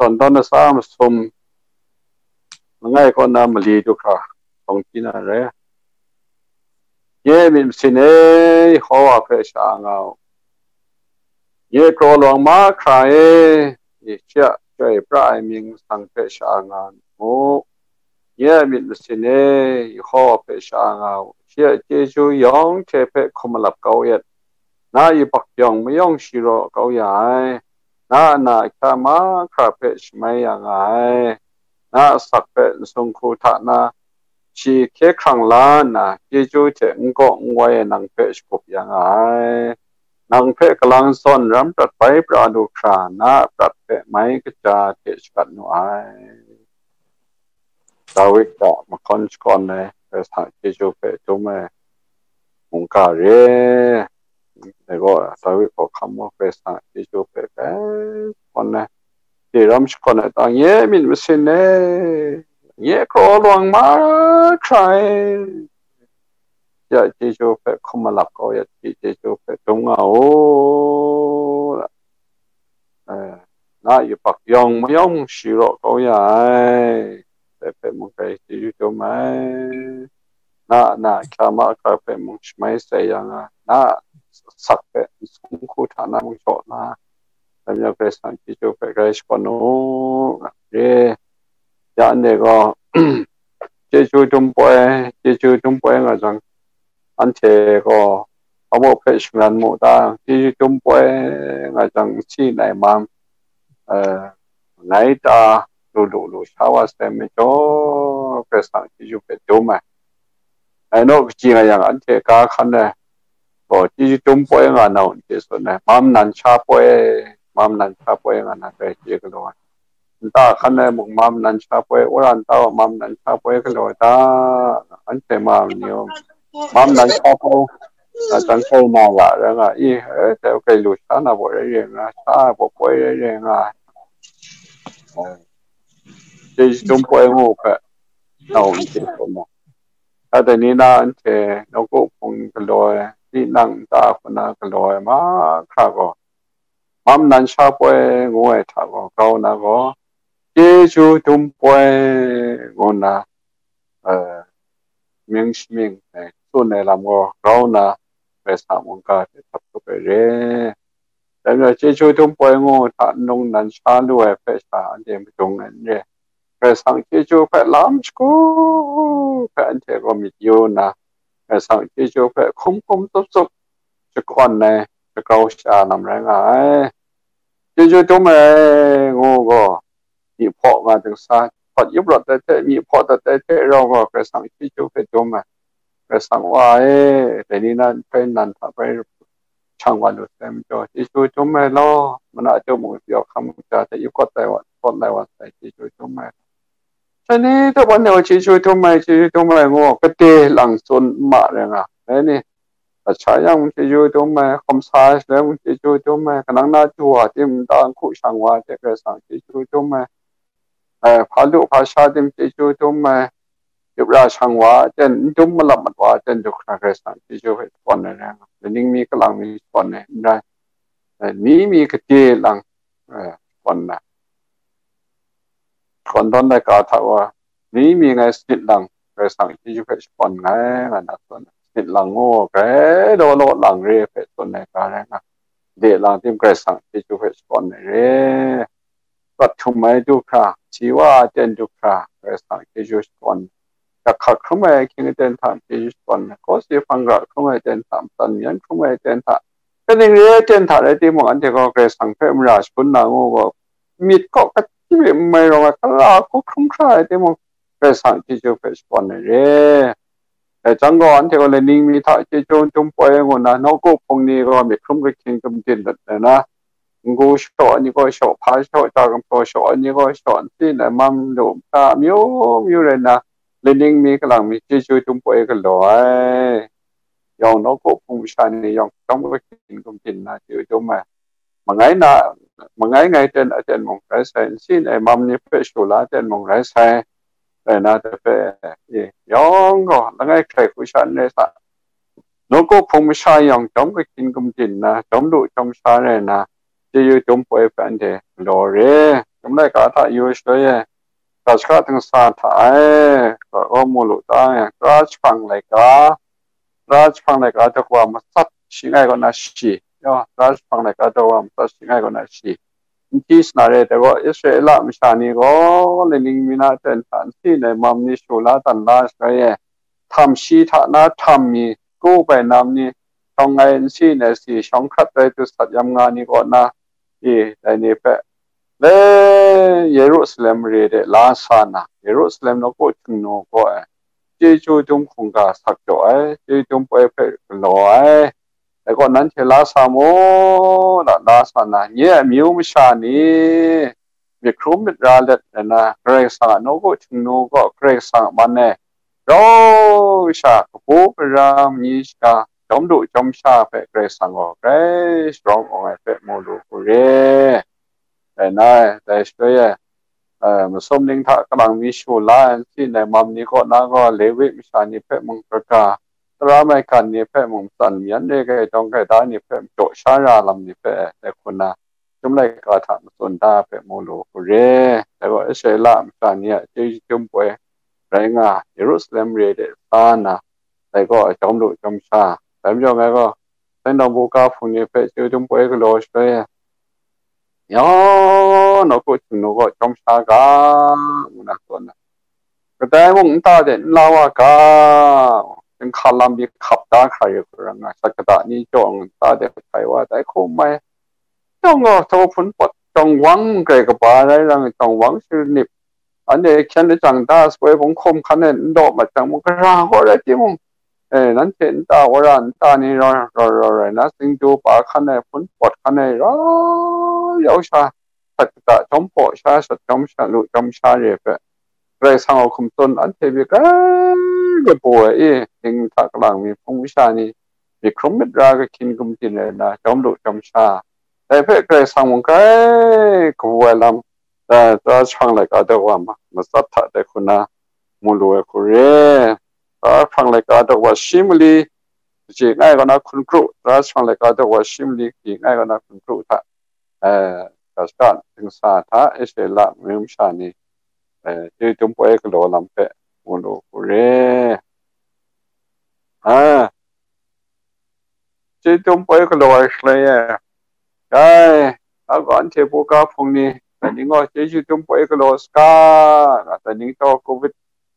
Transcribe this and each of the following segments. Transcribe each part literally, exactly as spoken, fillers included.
Shakawn Dawn Latsa masum langai kaw na mali du hkra, tawng hpyi na re. Nye myit masin e, Yehova hpe sha-a nga u. Nye kraw lawang mahkra e, shi a chyoi pra ai mying masang hpe sha-a nga mu. Nye a myit masin e, Yehova hpe sha-a nga u. Shi a chyeju yawng hte hpe hkum malap kau yet, na yubak yawng mayawng shi raw kau ya ai. Na a na ahkya mahkra hpe shamai ya nga ai. Na a asak hpe nsung hku hta na shi hkye hkrang la nna, chyeju hte n gaw n wai ai nang hpe shagup ya nga ai. Nang hpe kalang zawn ram prat bai pra lu hkra, na a prat hpe mai kaja hte shagat nu ai. David a mahkawn shakawn ai, Karai Kasang chyeju hpe dum ai mungga re. Dai gaw, David hkawhkam gaw Karai Kasang chyeju hpe bai shakawn ai. Shi ram shakawn ai ta, nye myit masin e, nye kraw lawang mahkra e, ya chyeju hpe hkum malap kau ya, shi chyeju hpe dum nga u. Eh, na yubak yawng mayawng shi raw kau ya ai. Dai hpe mung grai chyeju dum ai. Na a na ahkya mahkra hpe mung shamai sai ya nga, na a asak hpe nsung hku hta na mung jaw na, dai majaw Karai Kasang chyeju hpe grai shakawn u, nga re. Ya anhte gaw, chyeju dum poi, chyeju dum poi nga jang, anhte gaw, hpa mung hpe shingran mu ta, chyeju dum poi nga jang, nsi nai mam, eh, ngai ta lu lu lu sha wa sai majaw, Karai Kasang chyeju hpe dum ai. Ngai naw kaji nga yang, anhte ga hkan ai gaw, chyeju dum poi nga na u n chye tsun ai, mam nan sha poi, mam nan sha poi nga na grai chye galaw ai. Nta hkan ai mung mam nan sha poi, wora nta wa mam nan sha poi galaw ai ta, anhte ma ni u, mam nan sha poi, na jang kai na ya rai nga i, eh, dai kai lu sha na baw rai rai nga, sha ai baw poi rai rai nga, eh, chyeju dum poi ngu hpe, na u n chye tsun ai. Dai ni na anhte nawku hpung galaw ai, tinang nta hku na galaw ai mahkra gaw, mam nan sha poi ngu ai hta gaw, grau na gaw, chyeju dum poi ngu nna, eh, mying shamying ai tsun ai lam gaw grau nna, Karai Kasang mungga hte htap tup ai re. Dai majaw, chyeju dum poi ngu hta nlung nan sha lu ai hpe sha, anhte madung ai n re. Karai Kasang chyeju hpe lam shagu hpe anhte gaw myit yu nna, Karai Kasang chyeju hpe hkum hkum tsup tsup shakawn ai, shagrau sha-a lam rai nga ai. Chyeju dum ai ngu gaw, myi hpaw nga dingsa, hpawt yup rawt ai hte, myi hpaw dat ai hte rau gaw, Karai Kasang chyeju hpe dum ai. Karai Kasang Wa e, dai ni na nhtoi nan hta bai shang wa lu sai majaw, chyeju dum ai law, mana chyu mung, pyaw hkam mung ja hte, yu kawt ai wa, kawt ai wa sai, chyeju dum ai. Dai ni hta wan e, chyeju dum ai, chyeju dum ai ngu, gade lang tsun n ma rai nga. Dai ni, lat sha yang mung chyeju dum ai, hkawm sa ai shaloi mung chyeju dum ai, kanang na du wa tim, nta nhku shang wa hte Karai Kasang chyeju dum ai, eh, hpa lu hpa sha tim chyeju dum ai, yup ra shang wa aten, n dum malap mat wa aten du hkra Karai Kasang chyeju hpe shakawn ai rai nga, laining mi kalang mi shakawn ai n rai, eh, ni mi gade lang, eh, shakawn ai. Shakawn dawn laika hta wa, ni mi ngai sanit lang, Karai Kasang chyeju hpe shakawn nngai, nga na tsun ai. Sanit lang ngu, grai law law lang re hpe tsun ai ga rai nga, de lang tim Karai Kasang chyeju hpe shakawn ai re. Prat htum ai du hkra, si wa aten du hkra, Karai Kasang chyeju shakawn, yak hkak hkrum ai ahkying aten hta chyeju shakawn, kawsi hpang gara hkrum ai aten hta, matsan myan hkrum ai aten hta, kaning re ai aten hta rai timung, anhte gaw Karai Kasang hpe mara shangun na ngu gaw, myit kaw kachyi n mai rawng ai, kala hku hkrum hkra ai timung, Karai Kasang chyeju hpe shakawn ai re. Dai jang gaw, anhte gaw laining mi hta chyeju dum poi ngu nna, nawku hpung ni gaw myit hkrum kahkying gumdin lat ai na, n-gu shaw ai ni gaw shaw, hpa shaw, ja gumhpraw shaw ai ni gaw shaw, nsi nai mam lu, nta amyu myu rai nna, laining mi kalang mi chyeju dum poi galaw ai. Yawng nawku hpung masha ni yawng, chyawm kahkying gumdin nna chyeju dum ai. Mangai na, mangai ngai ten aten mung rai sai, nsi nai mam ni hpe shu la ten mung rai sai, rai na, dai hpe, e, yawng gaw langai hkrai hku sha n rai sa, nawku hpung masha yawng chyawm kahkying gumdin nna, chyawm lu chyawm sha rai nna, chyeju dum poi hpe anhte galaw re, Chyum laika hta yu shaloi e, ga shaka dingsa hta ai, ga gaw mu lu ta yang, tara jahprang laika, tara jahprang laika daw wa matsat shi ngai kaw na shi, yaw, tara jahprang laika daw wa matsat shi ngai kaw na shi. Nti sana re, dai gaw Israela masha ni gaw, laining mi na ten hta nsi nai mam ni shu la dan la shaloi e, htam shi hta na htam mi, ku bai nam ni, shawng ai nsi nai si, shawng hkrat ai dusat yam nga ni kaw na, i, dai ni hpe, le, Yerusalem mare de la sa na, Yerusalem nawku htingnu gaw ai, chyeju dum hkungga sak jaw ai, chyeju dum poi hpe galaw ai, dai gaw nanhte la sa mu, da la sa na, nye a amyu masha ni, myit hkrum myit ra let ai na, Karai Kasang a nawku htingnu gaw Karai Kasang a man e, rau sha, kabu gara manyi shaga, jawm lu jawm sha hpe Karai Kasang gaw grai sharawng awng ai hpe mu lu hku re. Dai na, dai shaloi e, eh, masum ning hta kalang mi shu la ai nsi nai mam ni kaw na gaw, Lewi masha ni hpe mung, kaga, tara maigan ni hpe mung, matsan mayan re, gaidawng gaida ni hpe majaw sha ra lam ni hpe, dai hku na, Chyum laika hta matsun da hpe mu lu hku re. Dai gaw Israela masha ni a chyeju dum poi rai nga, Yerusalem mare de sa na, dai gaw jawm lu jawm sha. Dai majaw ngai gaw, Seng Dawng Buga Hpung ni hpe chyeju dum poi galaw shaloi e, yaw, nawku htingnu gaw jawm sha ga, ngu na tsun ai. Kadai mung nta de n la wa ga, chyinghka lam pyi hkap da hkra yu hkra nga, shat kata ni jawng nta de hkai wa, dai hkum ai. Yawng gaw, htaw hpun pawt jawng wang grai kaba rai rang, jawng wang sharinip, anhte hkyen lajang da, sape bung hkum hkan e n daw mat jang mung, gara gaw rai timung, e, nanhte nta wora nta ni rau, rau, rau rai na, tsingdu pa hkan e, hpun pawt hkan e, rau yau sha, shat kata jawm paw sha, shat jawm sha, lu jawm sha re hpe, Karai Kasang a hkum tsun anhte pyi grai kabu ai i, ning hta kalang mi hpung masha ni, myit hkrum myit ra kahkyin gumtin rai nna, jawm lu jawm sha, dai hpe Karai Kasang mung grai kabu ai lam, eh, tara jahprang laika daw wa ma-, matsat hta dai hku na mu lu ai hku re. Tara jahprang laika daw wa shi mali, kaji ngai kaw na hkun kru, tara jahprang laika daw wa shi mali, kaji ngai kaw na hkun kru hta, eh, ga shaka dingsa hta Israela mare masha ni, eh, chyeju dum poi galaw lam hpe mu lu hku re. Ah, chyeju dum poi galaw ai shaloi e, dai, a gaw anhte buga hpung ni, dai ning gaw chyeju dum poi galaw saga, nga, dai ning taw covid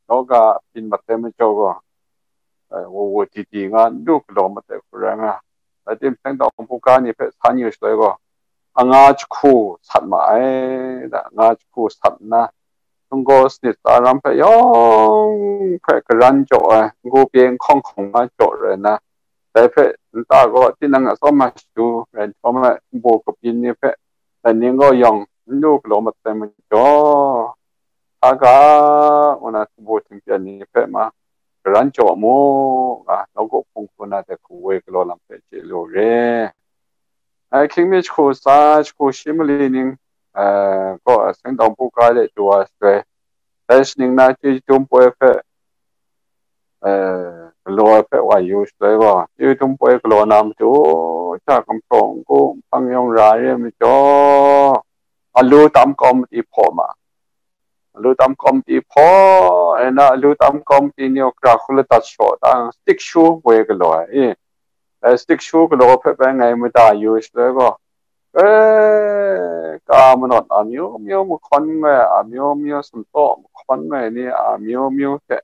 noga byin mat ai majaw gaw, eh, wu wu di di nga n lu galaw mat ai hku rai nga, dai timung Seng Dawng Buga ni hpe san yu shaloi gaw, anga jahku sat ma ai, da, anga jahku sat nna, hkunggaw sanit tsa ram hpe yawng hpe karan jaw ai, n-gu pye n hkawng hkawng nga jaw rai nna, dai hpe nta gaw tinang a tsawm ai shadu rai nhtawm ai, nbu kabyin ni hpe, dai ning gaw yawng n lu galaw mat ai majaw, hka ga, ngu na htingbu htingpyan ni hpe ma, karan jaw mu, nga, nawku hpung hku na dai hku woi galaw lam hpe chye lu re. Ai, hkying mi jahku tsa, jahku shi mali ning, eh, gaw Seng Dawng Buga de du wa shaloi, dai shaning na chyeju dum poi hpe, eh, galaw ai hpe wa yu shaloi gaw, chyeju dum poi galaw na matu, ja gumhpraw n-gu nhpang yawng ra re ai majaw, alu tam kau madi hpaw ma, alu tam kau madi hpaw, e na, alu tam kau madi ni gaw gara hku ladat shaw ta, stick shoe woi galaw ai, e, dai stick shoe galaw hpe bai ngai mada yu shaloi gaw, e, ka manawt amyu myu mahkawn ngoi, amyu myu sumtaw mahkawn ngoi ni amyu myu hte,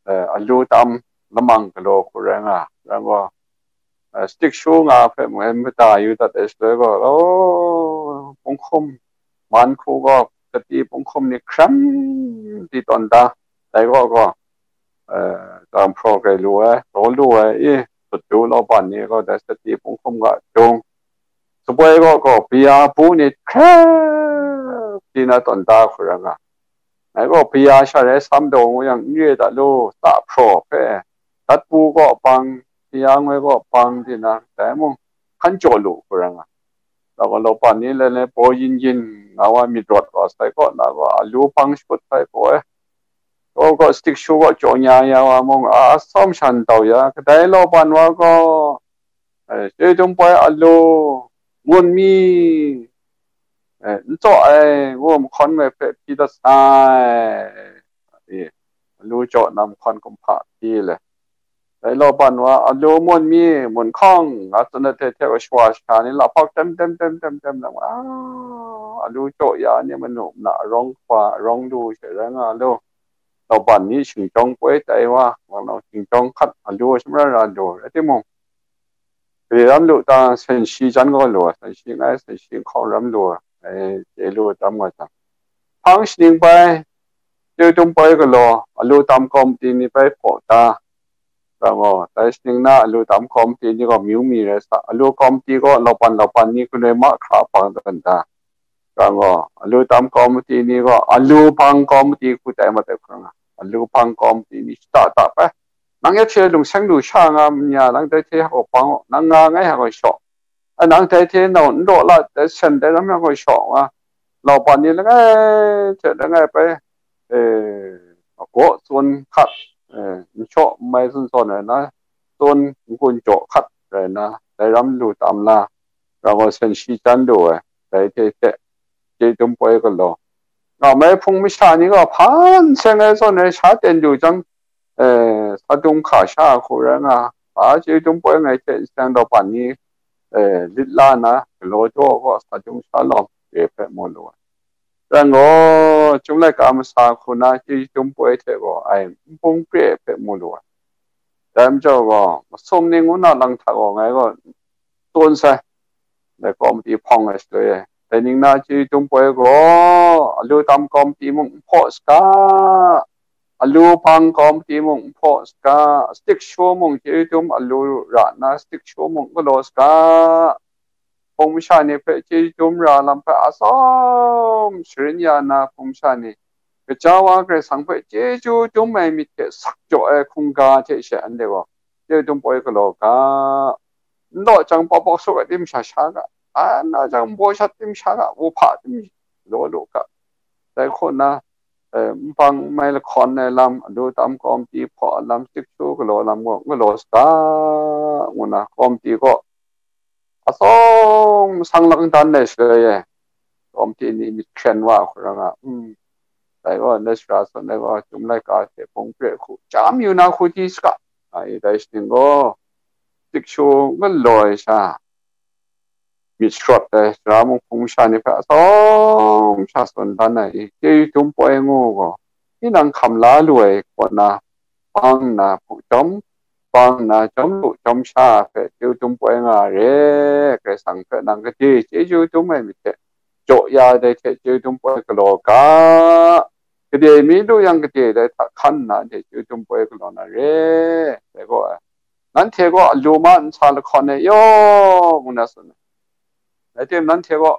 eh, alu tam lamang galaw hku rai nga, rai gaw, eh, stick shoe nga hpe mung mada yu dat ai shaloi gaw, oh, punghkum, man hku gaw, kati punghkum ni hkrem di tawn da, dai gaw gaw, eh, jang hpraw grai lu ai, raw lu ai, i, sut du law ban ni gaw, dai kati punghkum ga dung, Shaboi gaw gaw, bia bu ni hkre di na tawn da hku rai nga. Ngai gaw bia sha rai sam daw ngu yang, n re dat lu, ta hpraw hpe, dat bu gaw bang, bia ngoi gaw bang di na, dai mung, hkan jaw lu hku rai nga. Law gaw, law ban ni le le baw yin yin nga wa, myit rawt wa sai kaw na gaw, alu bang shakut sai gaw e. Gaw gaw, stick shoe gaw jaw nya ya wa mung, a, a sawm shan tau ya, kadai law ban wa gaw, eh, chyeju dum poi alu, ngun mi, e, n tsaw ai, ngu mahkawn ngai hpe hpyi dat sai. E, alu jaw na mahkawn kumhpa hpyi le. Dai law ban wa, alu mun mi, mun hkawng, nga tsun ai hte hte wa shawa shahka ni lahpawk tem tem tem tem tem na wa, alu jaw ya ni manu mna arawng hpa, arawng lu she rai nga lu. Law ban ni shingjawng poi tai wa, wa law shingjawng hkat alu shamra ra lu, rai timung, gade ram lu ta, sen shi jan gaw lu ai, sen shi ngai, sen shi hkawng ram lu ai, chye lu tam nga jang, hpang shaning bai, chye dum poi galaw, alu tam kawmti ni bai hpaw ta, rang gaw, dai shaning na alu tam kawmti ni gaw myu mi rai sa, alu kawmti gaw laupan laupan ni kanoi mahkra hpang dan ta, rang gaw, alu tam kawmti ni gaw, alu hpang kawmti hku tai mat ai hkra nga, alu hpang kawmti ni shata ta bai, nang ya hte lungseng lu sha nga ma nya, nang dai hte hak gaw hpang, nang nga ngai hak gaw shaw, a nang dai hte nau n raw la, dai sen dai ram hak gaw shaw nga, laupan ni langai hte langai bai, e, agaw tsun hkat, e, n shaw n mai tsun tsawn ai na, tsun n-gun jaw hkat rai na, dai ram lu tam la, rang gaw sen shi jan lu ai, dai hte hte, chye dum poi galaw, nga mai hpung masha ni gaw hpan seng ai zawn ai sha ten du jang, e, sa dung hka sha hku rai nga, a chye dum poi ngai hte n seng daw pan ni, e, lit la na, galaw jaw gaw sa dung sha lawm re hpe mu lu ai. Rai gaw, Chyum laika masa hku na chye dum poi hte gaw ai npung pre hpe mu lu ai. Dai majaw gaw, masum ni ngu na lang hta gaw ngai gaw tsun sai, dai kawmti hpawng ai shaloi e. Dai ning na chye dum poi gaw, alu tam kawmti mung n hpaw saga, alu hpang kawmti mung n hpaw saga, stick show mung chye dum alu ra nna stick show mung n galaw saga, hpung masha ni hpe chye dum ra lam hpe atsawm sharin ya na hpung masha ni, gaja wa Karai Kasang hpe chyeju dum ai myit hte sak jaw ai hkungga hte she anhte gaw chye dum poi galaw ga, n law jang pawpawk suk ai tim sha sha ga, a na jang nbaw shat tim sha ga, wuhpa tim law lu ga, dai hku na, e, npang n mai lahkawn ai lam, alu tam kawmti hpaw ai lam, tiksu galaw lam gaw n galaw saga, ngu na kawmti gaw atsawm sang lang dan ai shaloi e, kawmti ni myit hkren wa hku rai nga, um, dai gaw, ndai sara zawn ai gaw, Chyum laika hte hpung pre hku, chyam yu na hku di saga, a, i dai shaning gaw, tiksu n galaw ai sha, myit sharawt ai sara mung hpung masha ni hpe atsawm sha tsun dan ai i, chye dum poi ngu gaw, tinang hkam la lu ai kaw na, bang nna hpu chyawm, bang nna chyawm lu chyawm sha hpe chye dum poi nga re, Karai Kasang hpe nang gade chyeju dum ai myit hte, jaw ya dai hte chye dum poi galaw ga, gade mi lu yang gade dai hta hkan nna anhte chye dum poi galaw na re, dai gaw, nanhte gaw alu ma nsa lahkawn e yaw, ngu na tsun ai. Rai tim, nanhte gaw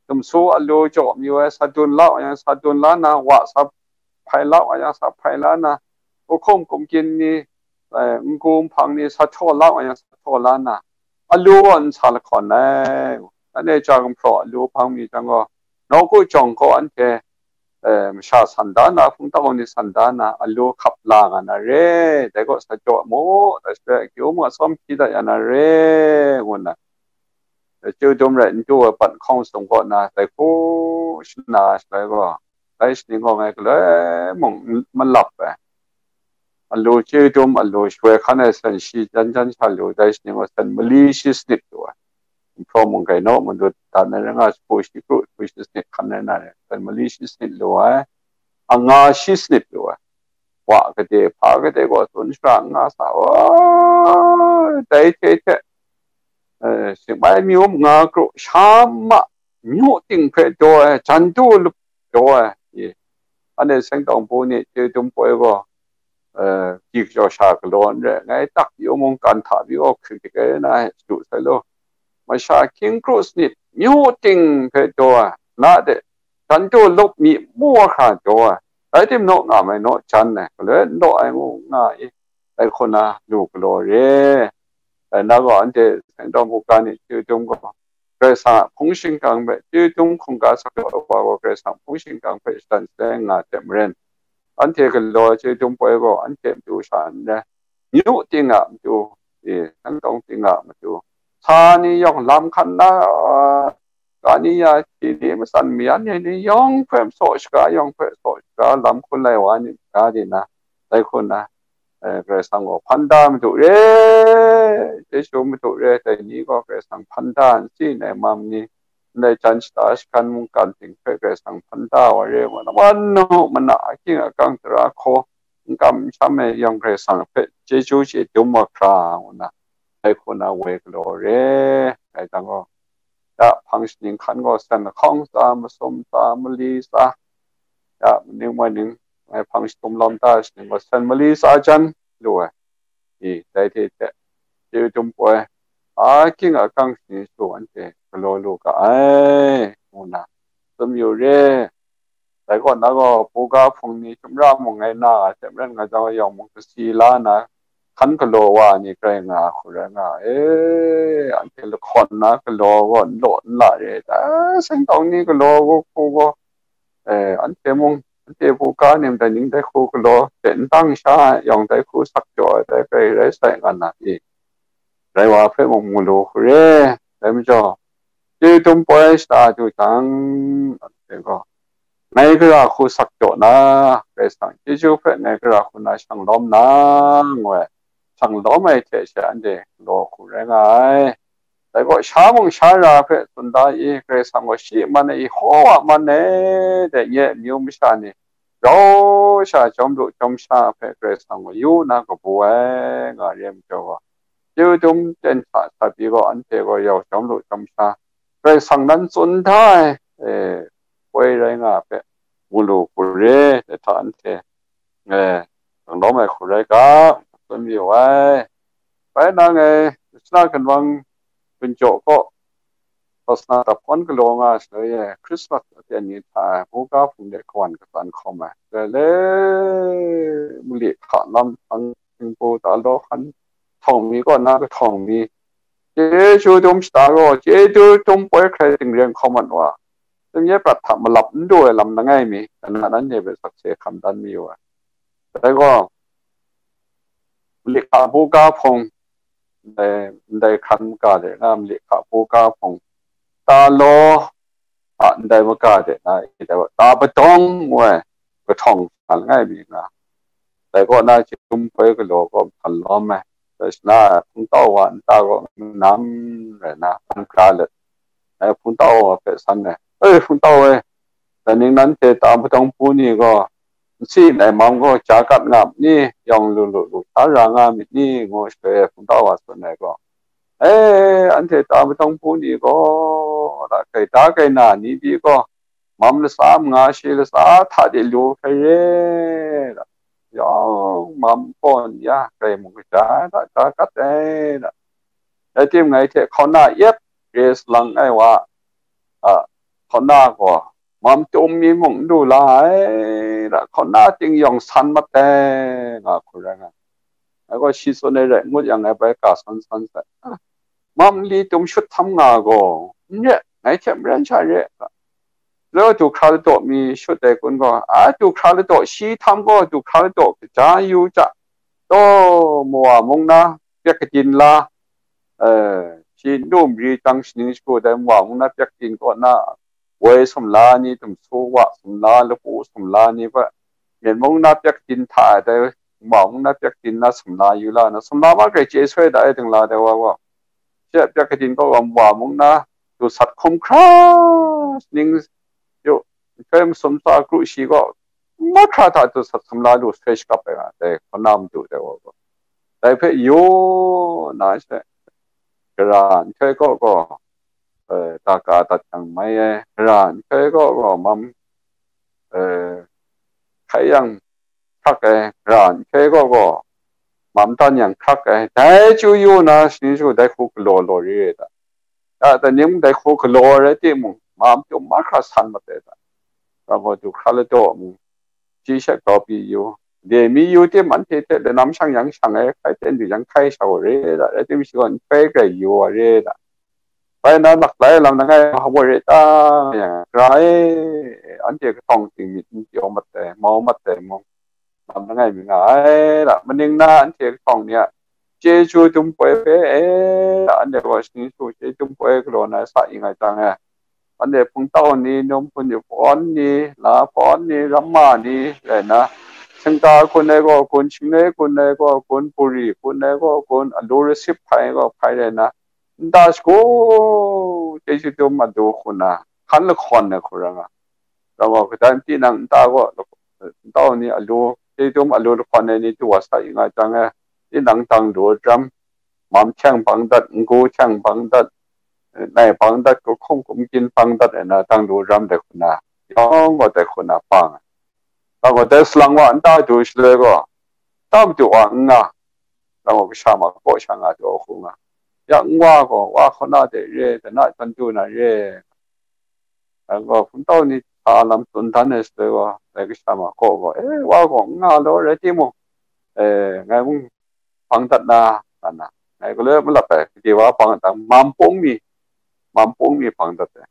dumsu alu jaw mayu ai, sa dun la wa yang, sa dun la na, wa sa hpai la wa yang, sa hpai la na, uhkum kumgyin ni, eh, ngu nhpang ni sa htaw la wa yang, sa htaw la na, alu gaw nsa lahkawn ai. Nanhte chyahkun hpraw alu hpang mi jang gaw, nawku jawng gaw anhte, eh, masha san da na, hpung tau ni san da na, alu hkap la nga na re, dai gaw sa jaw mu, dai shaloi akyu mung atsawm hpyi dat ya na re, ngu nna, chye dum rai n du ai pat hkawng sung kaw na, dai hku shana shaloi gaw, dai shaning gaw ngai galoi mung n malap ai. Alu chye dum, alu shawoi hkan ai san shi jan jan sha lu, dai shaning gaw san mali shi sanit lu ai. Nhtawm mung gai naw, madut dan ai rai nga, shapu shi kru, shapu shi sanit hkan ai na re, san mali shi sanit lu ai, anga shi sanit lu ai. Wa gade, hpa gade gaw tsun shara n nga sa, o, dai hte hte, eh, singmai myu manga kru, sha ma, myu ting hpe daw ai, jan du lup daw ai, i, anhte seng tawng bu ni chye dum poi gaw, eh, gyi kachyaw sha galaw n re, ngai tak yu mungkan hta pyi gaw hkrit dik ai na, shadu sai law, masha hkying kru sanit, myu ting hpe daw ai, na de, jan du lup mi mu wa hkra daw ai, rai timung, nga mai naw jan ai, galoi n daw ai ngu nga i, dai hku na lu galaw re. Dai na gaw anhte seng tawng bu ga ni chye dum gaw, Karai Kasang a hpung shingkang hpe chye dum hkungga sa wa gaw, Karai Kasang hpung shingkang hpe shatan shatai nga hte maren, anhte galaw chye dum poi gaw, anhte matu sha n rai, myu ting a matu, e, seng tawng ting a matu, sa ni yawng lam hkan na, ga ni ya hti ni, matsan mayan ni ni, yawng hpe masaw shaga, yawng hpe masaw shaga, lam hkun lai wa ni ga di na, dai hku na, eh, Karai Kasang gaw hpan da madu re, chyeju madu re, dai ni gaw Karai Kasang hpan da n si nai mam ni, ndai jan shata shagan mungkan ting hpe Karai Kasang hpan da wa re, wa na, wa nu mana, akying akang tara hkaw, n kam n sham ai yawng Karai Kasang hpe chyeju chye dum wa hkra, ngu na, dai hku na woi galaw re, dai jang gaw, ya hpang shaning hkan gaw sen lahkawng tsa, masum tsa, mali tsa, ya maning maning, ngai hpang shatum lawm ta shaning gaw sen mali tsa jan lu ai. I, dai hte hte, chyeju dum poi, akying akang shaning shagu anhte galaw lu ga ai, ngu na, tsun yu re. Dai kaw na gaw, buga hpung ni chyum ra mung ngai na, hte maren nga jang yawng mung kasi la na, hkan galaw wa ni grai nga hku rai nga e, anhte lahkawn na galaw gaw n law n la re, dai seng tawng ni galaw gaw hku gaw, eh, anhte mung, anhte buga ni ndai ning dai hku galaw hte n dang sha ai yawng dai hku sak jaw ai dai grai rai sai nga na i, rai wa hpe mung mu lu hku re, dai majaw, chyeju dum poi shata du jang, anhte gaw, ngai gara hku sak jaw na, Karai Kasang chyeju hpe ngai gara hku na shang lawm na, ngu ai, shang lawm ai hte she anhte galaw hku rai nga ai. Dai gaw, sha mung sha ra hpe tsun da i, Karai Kasang gaw shi man e, Yehowa man e, dai nye amyu masha ni rau sha, jawm lu jawm sha hpe Karai Kasang gaw yu na kabu ai, nga re ai majaw gaw, chyeju dum ten hta sa pyi gaw, anhte gaw yau jawm lu jawm sha, Karai Kasang nan tsun da ai, e, poi rai nga ai hpe mu lu hku re, dai hta anhte, e, dang lawm ai hku rai ga, tsun mayu ai. Bai nang e, Krishna ginwang gun jaw kaw, Krishna dap hkawn galaw nga ai shaloi e, Christmas aten ni hta e, buga hpung de kawan katsan hkawm ai, le le, mali hka lam, ang htingbu, talo hkan, htawng mi kaw na kahtawng mi, chyeju dum shata gaw, chyeju dum poi hkrai tingren hkawm mat wa, tingye prat hta malap n du ai lam langai mi, kana nanhte hpe sakse hkam dan mayu ai. Dai gaw, mali hka buga hpung, ndai, ndai hkran ga de nga, mali hka buga hpung, talo a ndai maga de na, i dai wa, ta padawng ngu ai kahtawng hkran langai mi nga, dai kaw na chyum poi galaw kaw hkan lawm ai. Dai shana ai hpungtau wa nta gaw manam rai na, hpan hkra let ai hpungtau wa hpe san ai, "E, hpungtau e, dai ning nanhte ta padawng pu ni gaw, n si nngai mam gaw, ja kat nga myit ni, yawng lu lu lu sha ra nga myit ni?" ngu shaloi, hpungtau wa tsun ai gaw, "E, anhte ta padawng pu ni gaw, da, gaida gaina ni pyi gaw, mam latsa manga shi latsa hta de lu hkrai re, da, yawng mam kaw n ya, grai mung kaja ai da, ja kat ai da, rai tim, ngai hte hkauna yet re salang ai wa a hkauna gaw, mam tum mi mung n du la ai da, hkauna ting yawng san mat ai," nga hku rai nga. Ngai gaw shi tsun ai rai ngut yang, ngai bai ka san san sai. "Ah, mam li tum shut htam nga gaw, n re, ngai hte maren sha re," nga. Lo du hkra ladaw mi shut ai kun gaw, "A, du hkra ladaw shi htam gaw, du hkra ladaw kaja yu ja, taw, mawa mung na pyak kadin la, eh, shi n du mari jang, shaning shagu dai mawa mung na pyak kadin kaw na, woi sumla ni, dumsu wa sumla, lapu sumla ni hpe, myen mung na pyak kadin hta e dai, mawa mung na pyak kadin na sumla yu la na, sumla ma grai chye soi da e, dingla dai wa gaw, shi a pyak kadin kaw gam wa mung na, du sat hkum hkra, shaning yu, nhtoi masum tsa kru shi gaw, mahkra hta du sat sumla lu soi shakap ai nga, dai hkauna madu dai wa gaw, dai hpe yu na she, gara nhtoi kaw gaw, eh, daka dat yang mai ai, gara nhtoi kaw gaw mam, eh, hkai yang hkrak ai, gara nhtoi kaw gaw mam dan yang hkrak ai, dai chyu yu na, shaning shagu dai hku galaw law re ai da. Ya, dai ning dai hku galaw rai timung, mam tum mahkra san mat ai da. Rau gaw, du hkra ladaw mung, shi shat grau pyi yu, de mi yu tim, anhte hte lanam shang yang shang ai, hkai ten du yang hkai sha wa re da, rai tim, shi gaw nhtoi grai yu wa re da. Bai na, laklai lam langai wa re ta, nga yang, gara e, anhte kahtawng ting myit n pyaw mat ai, mau mat ai mung, lam langai mi nga ai da. Maning na anhte kahtawng ni a chyeju dum poi hpe, e, anhte gaw shaning shagu chyeju dum poi galaw na sa i nga jang e, anhte hpungtau ni, num hpun ni, pawn ni, la pawn ni, ramma ni, rai nna, shingta hkun ai gaw hkun, shingle hkun ai gaw hkun, buri hkun ai gaw hkun, alu rasip hpai ai gaw hpai rai nna, nta shagu chyeju dum alu hkun na, hkan lahkawn ai hku rai nga. Rau gaw, kadai tinang nta gaw, ntau ni alu, chyeju dum alu lahkawn ai ni du wa sa yu nga jang e, tinang dang lu ram, mam hkyeng bang dat, ngu hkyeng bang dat, nai bang dat, kahkum kumgyin bang dat ai na dang lu ram dai hku na, yawng gaw dai hku na pa nga. Rau gaw, dai salang wa nta du shaloi gaw, nta madu wa n nga, rau gaw, kasha ma kaw sha nga du hku nga. Ya n wa gaw, wa hkaw na de re, dana chyeju na re, Dang gaw, hpungtau ni sa lam tsun dan ai shaloi gaw, dai kasha ma kaw gaw, "E, wa gaw n nga law, rai timung, e, ngai mung bang dat na, nga na, ngai galoi malap ai, gade wa bang dat, mampung mi, mampung mi bang dat ai.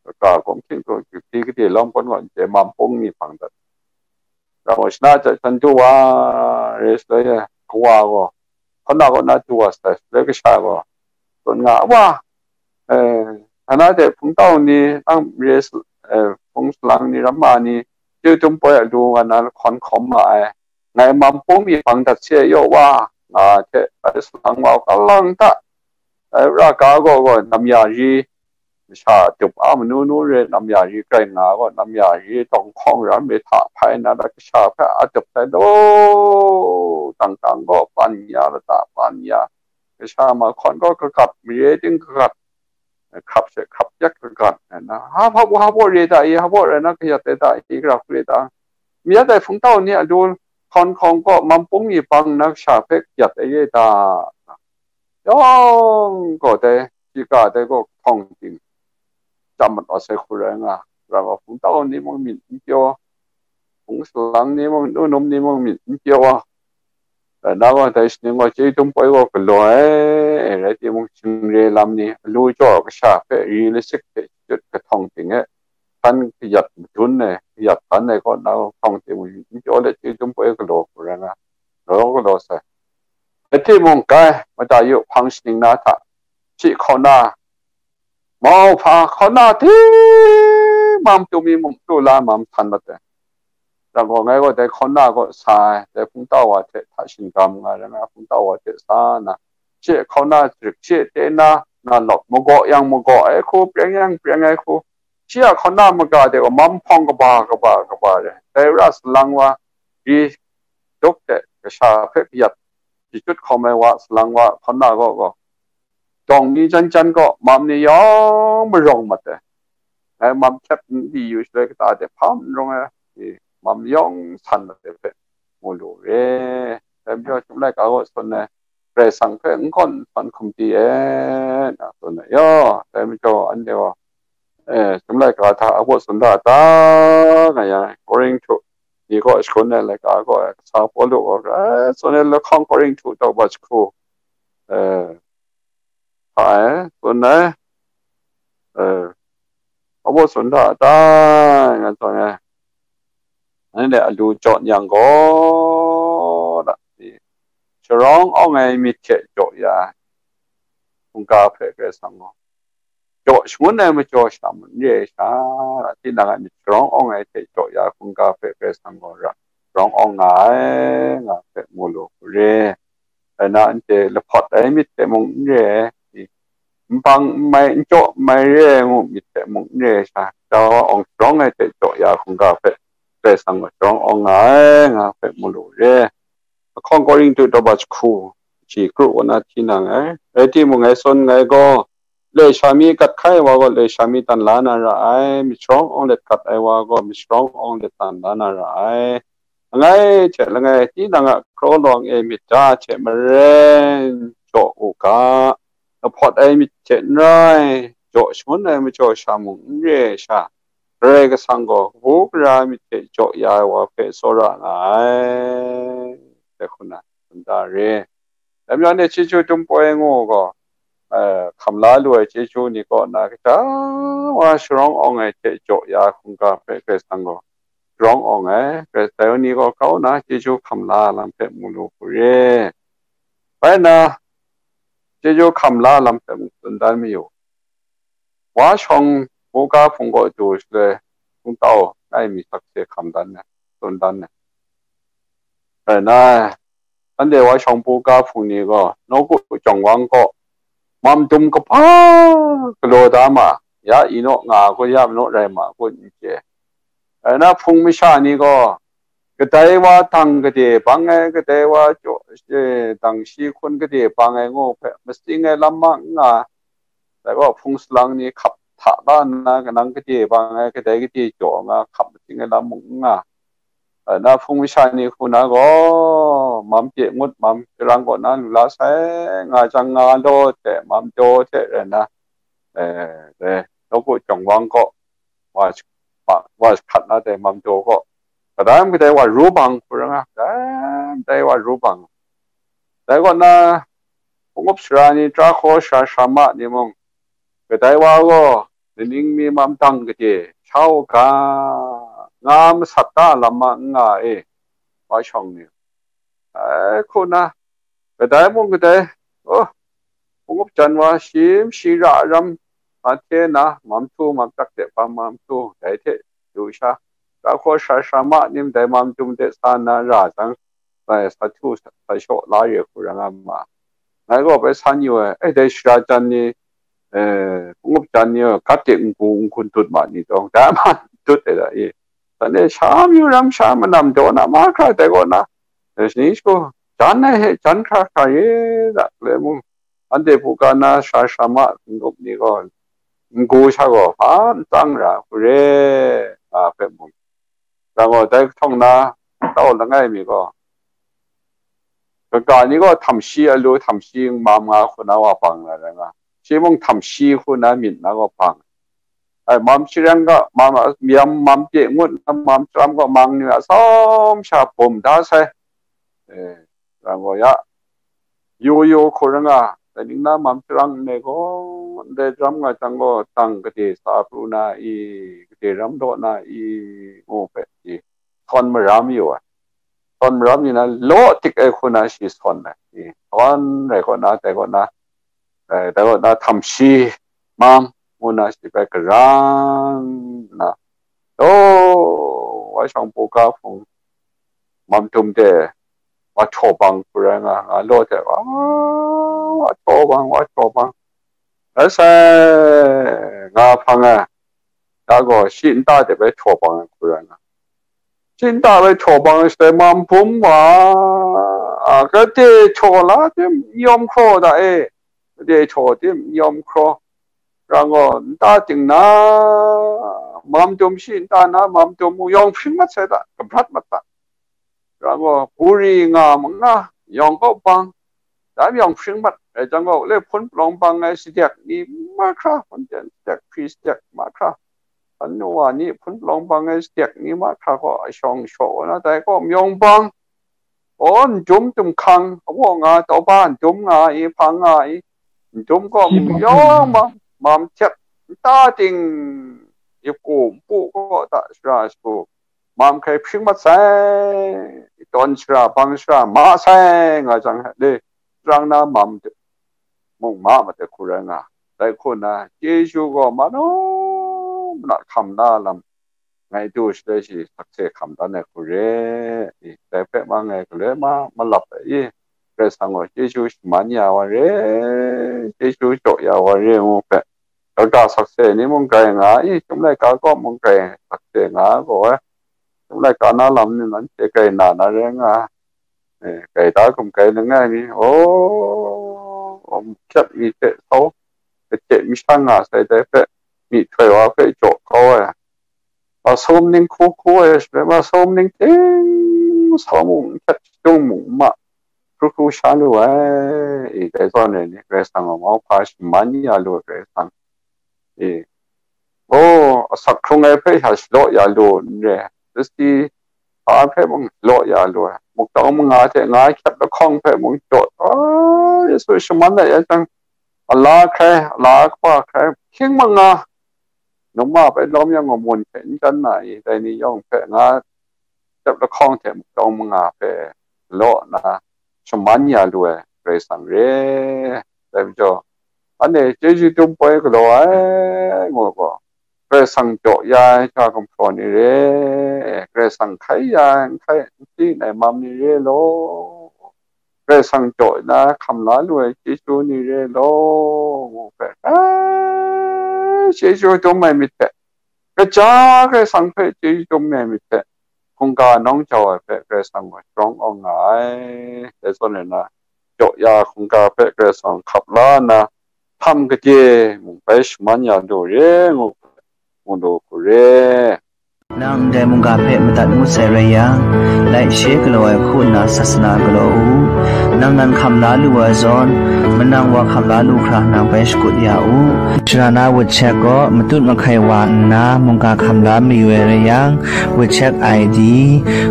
Kaka gawm hkying hkru, gade gade lawm kawn gaw, n chye, mampung mi bang dat." Rau shana hta chyeju wa re shaloi, kawa gaw, hkaw na kaw na du wa sai, shaloi kasha gaw, tsun nga, "Wa, eh, hana de hpungtau ni, nang re, eh, hpung salang ni, ramma ni, chyeju dum poi alu nga na lahkawn hkawm ma ai, ngai mampung mi bang dat se yaw wa," nga hte, dai salang wa galang hta, dai ra ga gaw gaw, namya ri, masha tup a manu nu re, namya ri grai nga gaw, namya ri tawng hkawng ram re hta hpai na, la kasha hpe a tup sai law, tang tang gaw pan ya, lata pan ya, kasha ma hkawn gaw kagat, mare ting kagat, hkrap she hkrap yak kagat, na, ha, hpa baw, hpa baw re ta i, hpa baw rai na kayat ai ta i, gara hku re ta, myit ai hpungtau ni a lu hkawn hkawng gaw, mampung mi bang na kasha hpe kayat ai re ta, yawng gaw dai, shi ga dai gaw kahtawng ting, chyam mat wa sai hku rai nga, rau gaw, hpungtau ni mung myit n pyaw, hpung salang ni mung, nu num ni mung myit n pyaw, dai na gaw, dai shaning gaw, chyeju dum poi gaw galaw ai, rai timung, shingre lam ni, alu jaw kasha hpe ri lasik hte chyut kahtawng ting e, hkan kayat madun ai, kayat dan ai kaw na, kahtawng ting mung myit n pyaw let, chyeju dum poi galaw hku rai nga, galaw galaw sai. Rai timung, kai, mada yu, hpang shaning na hta, shi hkaw na, mauhpa hkaw na ting, mam tu mi mung tu la, mam htan mat ai. Rau gaw, ngai gaw dai hkaw na gaw sa ai, dai hpungtau wa hte hta shingkam nga rai nga, hpungtau wa hte sa na, shi hkaw na jarit, shi te na, na lawk magaw yang magaw ai hku, preng yang preng ai hku, shi a hkaw na maga de gaw, mam hpawng kaba kaba kaba re, dai ra salang wa, ri duk de, kasha hpe kayat, chyut hkawm ai wa, salang wa, hkaw na gaw gaw, dawng ni jan jan gaw, mam ni yawng marawng mat ai. Ngai mam hkyep n di yu shaloi, kata de hpa n rawng ai, i, mam yawng san mat ai hpe mu lu re. Dai majaw, Chyum laika gaw tsun ai, Karai Kasang hpe n gawn n hpawn hkum di e, na tsun ai yaw. Dai majaw, anhte gaw, eh, Chyum laika hta a baw tsun da ta, nga yang, Korinhtu ni kaw shagun ai laika gaw, kasa Pawlu gaw, grai tsun ai, lahkawng Korinhtu daw bat jahku, eh, hpa e, tsun ai, eh, a baw tsun da ta, nga tsun ai. Anhte alu jaw n yang gaw, da, sharawng awng ai myit hte jaw ya ai hkungga hpe Karai Kasang gaw, jaw shangun ai majaw sha mung n re ai sha, tinang a myit sharawng awng ai hte jaw ya ai hkungga hpe Karai Kasang gaw ra, sharawng awng nga ai, nga hpe mu lu hku re. Rai na, anhte lahpawt ai myit hte mung n re ai, nbang n mai, n jaw n mai re ai ngu myit hte mung n re ai sha, Karai Kasang gaw awng sharawng ai hte jaw ya ai hkungga hpe Karai Kasang gaw sharawng awng nga ai, nga hpe mu lu re. Lahkawng Korinhtu daw bat jahku, shi kru kaw na hti nang ai. Rai timung, ngai tsun nngai gaw, lasha mi gat hkai ai wa gaw, lasha mi tan la na ra ai, myit sharawng awng let gat ai wa gaw, myit sharawng awng let tan la na ra ai. Langai hte langai, tinang a hkraw lawang e myit da hte maren jaw u ga, lahpawt ai myit hte n rai, jaw shangun ai majaw sha mung n re ai sha, Karai Kasang gaw kabu gara myit hte jaw ya ai wa hpe tsawra nga ai, dai hku na tsun da re. Dai majaw, anhte chyeju dum poi ngu gaw, eh, hkam la lu ai chyeju ni kaw na, kaja wa sharawng awng ai hte jaw ya ai hkungga hpe Karai Kasang gaw sharawng awng ai, Karai Kasang ni gaw kau na chyeju hkam la lam hpe mu lu hku re. Bai nna, chyeju hkam la lam hpe mung tsun dan mayu. Wa shawng Buga hpung kaw du shaloi, hpung tau ngai mi sakse hkam dan ai, tsun dan ai. Rai nna, anhte wa shawng buga hpung ni gaw, nawku jawng wang kaw, mam dum kaba galaw da ma, ya inu nga kun, ya manu rai ma kun, n chye. Rai nna, hpung masha ni gaw, kadai wa dang gade bang ai, kadai wa jaw, eh, dang shi hkun gade bang ai ngu hpe, matsing ai lam ma n nga, dai gaw hpung salang ni hkap hta la nna, kanang gade bang ai, kadai gade jaw nga, hkap matsing ai lam mung n nga. Rai nna, hpung masha ni hku na gaw, mam pye ngut, mam sharang kaw na lu la sai, nga jang nga law hte, mam daw hte rai nna, eh, eh, nawku jawng wang kaw, wa sh-, wa, wa shahkat na dai mam daw kaw, kadai kadai wa ru bang hku ra nga, kadai kadai wa ru bang. Dai kaw na, hpung up sara ni, tara hkaw sara sara ma ni mung, kadai wa gaw, kaning mi mam dang gade sha u ga, nga masat da lam ma n nga e, wa shawng ni. Ai, hku na, kadai mung kadai, oh, hpung up jan wa, shim shi ra ram, ma hte na, mam htu, mam tak de, bam mam htu, dai hte du sha, tara hkaw sara sara ma ni, dai mam dum de sa nna ra jang, bai sa htu sa, sa shaw la re hku ra nga ma. Ngai gaw bai san yu ai, eh, dai shara jan ni, eh, hpung up jan ni, gat de n-gu n-gun dut ma ni tawng, dai ma dut ai da i. Shanhte sha myu ram sha manam daw na mahkra dai kaw na, eh, shani shagu jan ai hte jan hkra hkra ye da, le mung, anhte buga na sara sara ma n-gup ni gaw, n-gu sha gaw hpa n tsang ra hku re, nga hpe mung, rang gaw, dai kahtawng na, tau langai mi gaw, kaga ni gaw htam shi alu, htam shi n-, mam nga hku na wa bang na rai nga, shi mung htam shi hku na myit na gaw bang. Ai, mam sharang ga, mam, mam, mam pye ngut na, mam sharam gaw mang ni a tsawm sha bum da sai. Eh, rang gaw ya, yu yu hku ra nga, dai ning na mam sharang ndai gaw, ndai daram nga jang gaw, dang gade sa pru na i, gade ram daw na i, ngu hpe i, sawn maram yu ai. Sawn maram yu na, law tik ai hku na shi sawn ai. I, sawn rai kaw na, dai kaw na, eh, dai kaw na, htam shi mam ngu na shi bai garang nna, law, wa shawng buga hpung, mam dum de, wa htaw bang hku rai nga, nga law de, wa, wa htaw bang, wa htaw bang. Rai sai, nga hpang ai, da gaw shi nta de bai htaw bang ai hku rai nga. Shi nta bai htaw bang ai shaloi, mam hpung wa, a, gade htaw la tim n yawm hkraw da e, gade htaw tim n yawm hkraw, rang gaw, nta ting na, mam dum shi nta na, mam dum mu yawng hpring mat sai da, kabrat mat da. Rang gaw, buri nga ma nga, yawng kaw bang, dai yawng hpring mat, rai jang gaw, le hpun palawng bang ai sadek ni mahkra, hpun ten sadek, hpri sadek mahkra, hpun wa ni hpun palawng bang ai sadek ni mahkra gaw, a shawng shaw na, dai gaw, yawng bang, aw, n dum dum hkang, a waw nga, tau ba n dum nga i, hpang nga i, n dum gaw, yawng ma, mam htet, nta ting, i ku, npu kaw ta, shara shagu, mam hkai hpring mat sai, tawn shara, bang shara, ma sai, nga jang, le, sharang na mam de, mung ma mat ai hku rai nga, dai hku na, chyeju gaw manu mana hkam na lam, ngai du shaloi shi sakse hkam dan ai hku re, i, dai hpe ma ngai galoi ma malap ai i, Karai Kasang gaw chyeju shaman ya wa re, chyeju jaw ya wa re ngu hpe, kaga sakse ni mung grai nga i, chyum laika kaw mung grai sakse nga gaw ai, chyum laika na lam ni nanhte grai na na rai nga, eh, grai da hkum grai langai mi, oh, hkyep mi hte sau, hte mi shang nga sai dai hpe, myihtoi wa hpe jaw kau ai, masum ning hku hku ai, shaloi masum ning ting sau mung, hkyep shadung mung ma, hkru hkru sha lu ai, i, dai zawn e ni, Karai Kasang a mauhpa shaman ya lu ai, Karai Kasang, i, oh, asak hkrung ai hpe sha shalaw ya lu n re, sasi hpa hpe mung shalaw ya lu ai, muktawng manga hte nga hkyep lahkawng hpe mung jaw, oh, Yesu shaman ai ya jang, ala hkrai, ala kaba hkrai, hkying manga, num ma bai lawm yang gaw, mun hte n chyan na i, dai ni yawng hpe nga, hkyep lahkawng hte muktawng manga hpe law nna shaman ya lu ai Karai Kasang re. Dai majaw, anhte chyeju dum poi galaw ai ngu gaw, Karai Kasang jaw ya ai hta gumhpraw ni re, Karai Kasang hkai ya ai, n hkai, n si n ai mam ni re law, Karai Kasang jaw na hkam la lu ai chyeju ni re law, ngu hpe, ai, chyeju dum ai myit hte, kaja Karai Kasang hpe chyeju dum ai myit hte, hkungga nawng jau ai hpe Karai Kasang gaw sharawng awng nga ai. Dai zawn e na, jaw ya hkungga hpe Karai Kasang hkap la nna, htam gade mung bai shaman ya lu re ngu, ngu lu hku re. Nang ndai mungga hpe madat ngut sai rai yang, laishe galaw ai hku nna sasana galaw u. Nang nan hkam la lu ai zawn, manang wa hkam la lu hkra nang bai shakut ya u. Sara na wut chek gaw matut mahkai wa nna mungga hkam la mayu ai rai yang, wut chek I D,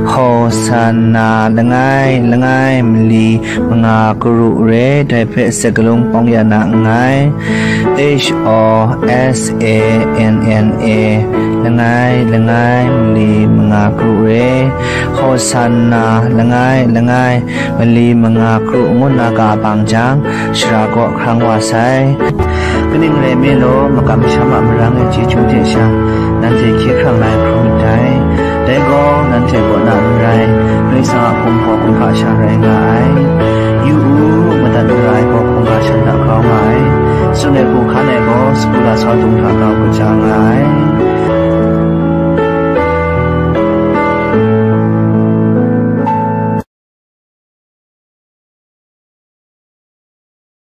Hosanna langai langai mali manga karu re, dai hpe sakalung pawng ya na nngai. H O S A N N A, langai langai mali manga karu re, Hosanna langai langai mali manga karu ngu nna ka bang jang, sara kaw hkrang wa sai. Kaning rai nme law, makam masham a marang ai chyeju hte sha, nanhte hkye hkrang la ai hkrum myit dai. Dai gaw, nanhte kaw na n rai, Karai Kasang a gumhpraw kumhpa sha rai nga ai. Yu u, madat mara ai gaw hkungga shan hta grau nga ai. Tsun ai hku hkan ai gaw, sagu lasau dung hta grau kaja nga ai.